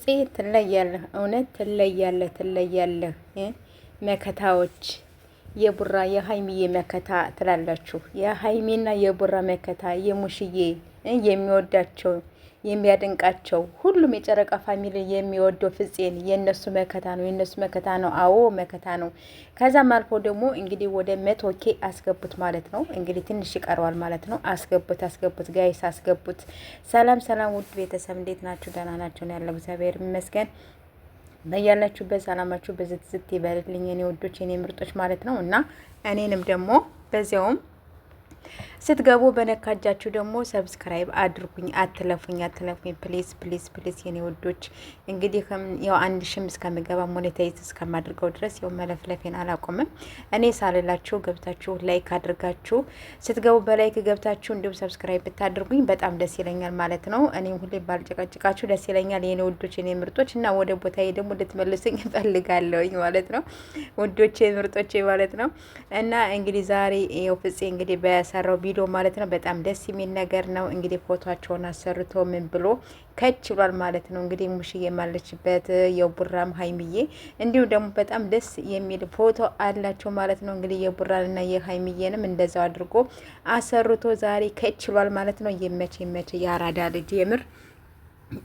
ፍፄ ትለያለህ፣ እውነት ትለያለህ፣ ትለያለህ። መከታዎች የቡራ የሀይሚዬ መከታ ትላላችሁ። የሀይሚና የቡራ መከታ የሙሽዬ የሚወዳቸው የሚያደንቃቸው ሁሉም የጨረቃ family የሚወደው ፍፄን የእነሱ መከታ ነው፣ የእነሱ መከታ ነው። አዎ መከታ ነው። ከዛም አልፎ ደግሞ እንግዲህ ወደ 100K አስገቡት ማለት ነው። እንግዲህ ትንሽ ይቀረዋል ማለት ነው። አስገቡት፣ አስገቡት፣ guys አስገቡት። ሰላም ሰላም፣ ውድ ቤተሰብ እንዴት ናችሁ? ደህና ናችሁ? ያለው እግዚአብሔር ይመስገን። በያላችሁበት ሰላማችሁ ብዝት ይበልልኝ የኔ ውዶች የኔ ምርጦች ማለት ነው። እና እኔንም ደግሞ በዚያውም ስትገቡ በነካጃችሁ ደግሞ subscribe አድርጉኝ። አትለፉኝ፣ አትለፉኝ። Please, please, please የኔ ውዶች። እንግዲህ ያው 1000ም እስከምገባ monetize እስከማድርገው ድረስ ያው መለፍለፌን አላቆምም። እኔ ሳልላችሁ ገብታችሁ like አድርጋችሁ ስትገቡ በ like ገብታችሁ እንዲሁም subscribe ብታደርጉኝ በጣም ደስ ይለኛል ማለት ነው። እኔም ሁሌ ባልጨቀጭቃችሁ ደስ ይለኛል የኔ ውዶች የኔ ምርጦች። እና ወደ ቦታዬ ደግሞ እንድትመልሱኝ እፈልጋለሁኝ ማለት ነው ውዶቼ ምርጦቼ ማለት ነው። እና እንግዲህ ዛሬ ያው ፍፄ እንግዲህ በሰራው ቪዲዮ ማለት ነው። በጣም ደስ የሚል ነገር ነው። እንግዲህ ፎቶቸውን አሰርቶ ምን ብሎ ከች ብሏል ማለት ነው። እንግዲህ ሙሽዬ ማለችበት የቡራም ሀይሚዬ እንዲሁም ደግሞ በጣም ደስ የሚል ፎቶ አላቸው ማለት ነው። እንግዲህ የቡራንና የሀይሚዬንም እንደዛው አድርጎ አሰርቶ ዛሬ ከች ብሏል ማለት ነው። የመቼ የመቼ የአራዳ ልጅ የምር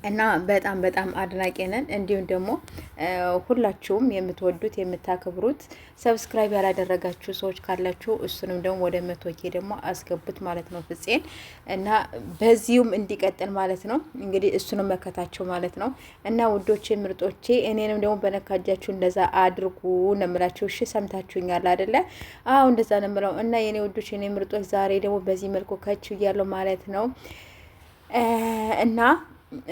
እና በጣም በጣም አድናቂ ነን። እንዲሁም ደግሞ ሁላችሁም የምትወዱት የምታከብሩት subscribe ያላደረጋችሁ ሰዎች ካላችሁ እሱንም ደግሞ ወደ 100K ደግሞ አስገቡት ማለት ነው ፍፄን እና በዚሁም እንዲቀጥል ማለት ነው። እንግዲህ እሱንም መከታቸው ማለት ነው። እና ውዶቼ ምርጦቼ እኔንም ደግሞ በነካጃችሁ እንደዛ አድርጉ ነው የምላችሁ። እሺ ሰምታችሁኛል አይደለ? አዎ እንደዛ ነው የምለው። እና የኔ ውዶቼ የኔ ምርጦች ዛሬ ደግሞ በዚህ መልኩ ከች እያለሁ ማለት ነው። እና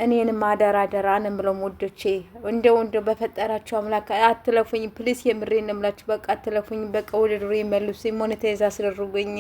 እኔንም አደራ አደራ ነው የምለው ውዶቼ፣ እንደው እንደው በፈጠራችሁ አምላክ አትለፉኝ please። የምሬን ነው የምላችሁ። በቃ አትለፉኝ። በቃ ወደ ድሮ መልሱኝ፣ monetize አስደርጉኝ።